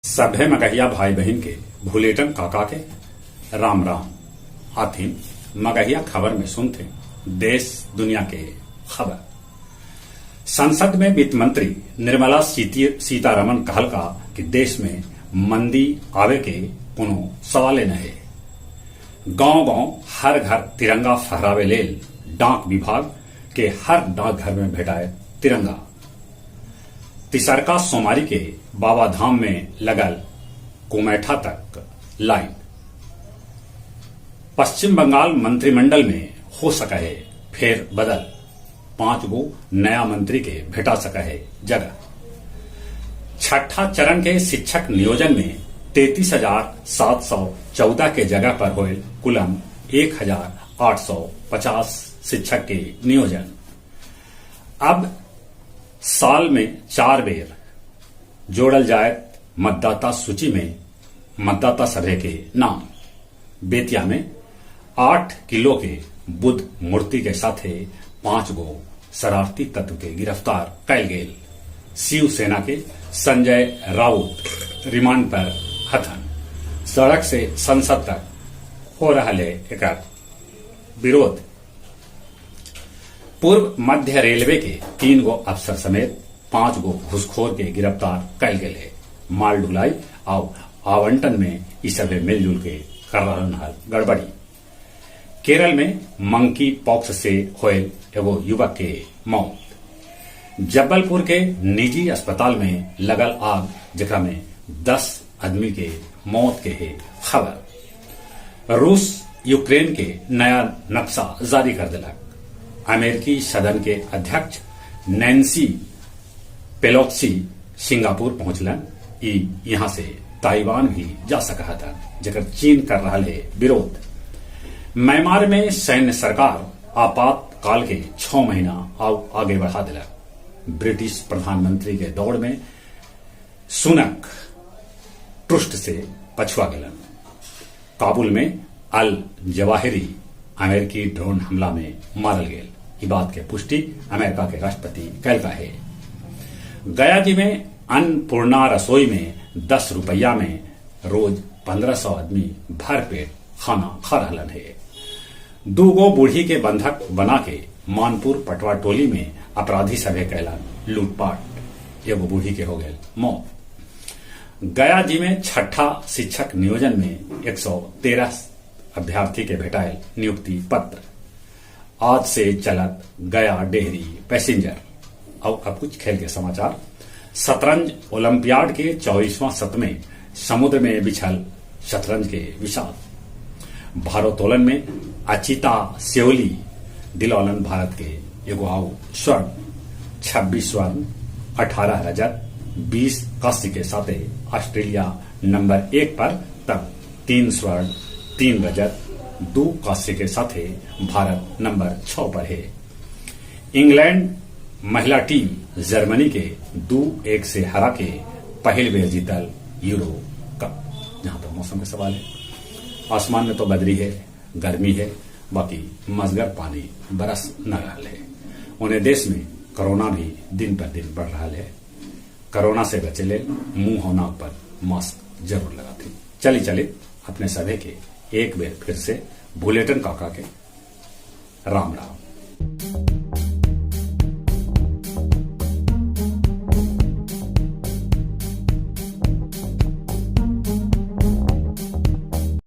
सभे मगहिया भाई बहिन के भुलेटन काका के राम राम। आथिन मगहिया खबर में सुनते देश दुनिया के खबर। संसद में वित्त मंत्री निर्मला सीतारमन कहलका कि देश में मंदी आवे के कोनो सवाले न हे। गांव गांव हर घर तिरंगा फहरावे लेल डाक विभाग के हर डाकघर में भेटाए तिरंगा। तिसरका सोमारी के बाबा धाम में लगल कुमैठा तक लाइन। पश्चिम बंगाल मंत्रिमंडल में हो सका है फेर बदल, 5 गो नया मंत्री के भेटा सका है जगह। छठा चरण के शिक्षक नियोजन में 33,714 के जगह पर होए कुलम 1,850 शिक्षक के नियोजन। अब साल में 4 बेर जोड़ल जाए मतदाता सूची में मतदाता सभे के नाम। बेतिया में 8 किलो के बुद्ध मूर्ति के साथे 5 गो शरारती तत्व के गिरफ्तार कैल गेल। शिवसेना के संजय राउत रिमांड पर हथन। सड़क से संसद तक हो रहा है एकर विरोध। पूर्व मध्य रेलवे के 3 गो अफसर समेत 5 गो घुसखोर के गिरफ्तार कैल गेल है। माल ढुलाई और आवंटन में इस सब मिलजुल के कर रहा गड़बड़ी। केरल में मंकी पॉक्स से होए एगो युवक के मौत। जबलपुर के निजी अस्पताल में लगल आग, जेकरा में 10 आदमी के मौत के है खबर। रूस यूक्रेन के नया नक्शा जारी कर दिलक। अमेरिकी सदन के अध्यक्ष नैन्सी पेलोसी सिंगापुर पहुंचलन। ई यहां से ताइवान भी जा सका था, जेकर चीन कर रहा है विरोध। म्यांमार में सैन्य सरकार आपातकाल के 6 महीना आगे बढ़ा दिलक। ब्रिटिश प्रधानमंत्री के दौड़ में सुनक ट्रुस्ट से पछुआ गेलन। काबुल में अल जवाहिरी अमेरिकी ड्रोन हमला में मारल गेल। ई बात के पुष्टि अमेरिका के राष्ट्रपति कैलका है। गया जी में अन्नपूर्णा रसोई में 10 रुपया में रोज 1500 आदमी भर पेट खाना खा रहलन है। 2 गो बूढ़ी के बंधक बना के मानपुर पटवा टोली में अपराधी सभे कैलन लूटपाट, एगो बूढ़ी के हो गए मौत। गया जी में छठा शिक्षक नियोजन में 113 अभ्यर्थी के भेटायल नियुक्ति पत्र। आज से चलत गया डेहरी पैसेंजर। और अब कुछ खेल के समाचार। शतरंज ओलंपियाड के 24वां सत्र में समुद्र में बिछल शतरंज के विषाद। भारोत्तोलन में अचिता सेवली दिलौलन भारत के एगो आउ स्वर्ण, 26 स्वर्ण, 18 रजत, 20 कांस्य के साथे ऑस्ट्रेलिया नंबर 1 पर, तब 3 स्वर्ण, 3 रजत, 2 कांस्य के साथे भारत नंबर 6 पर है। इंग्लैंड महिला टीम जर्मनी के 2-1 से हरा के पहल बेर जीतल यूरो कप। जहां तक मौसम के सवाल है, आसमान में तो बदरी है, गर्मी है, बाकी मजगर पानी बरस न रहा है। उन्हें देश में कोरोना भी दिन पर दिन बढ़ रहा है। कोरोना से बचे ले मुंह और नाक पर मास्क जरूर लगाते। चली चले अपने सभी के एक बेर फिर से बुलेटिन काका के राम राम।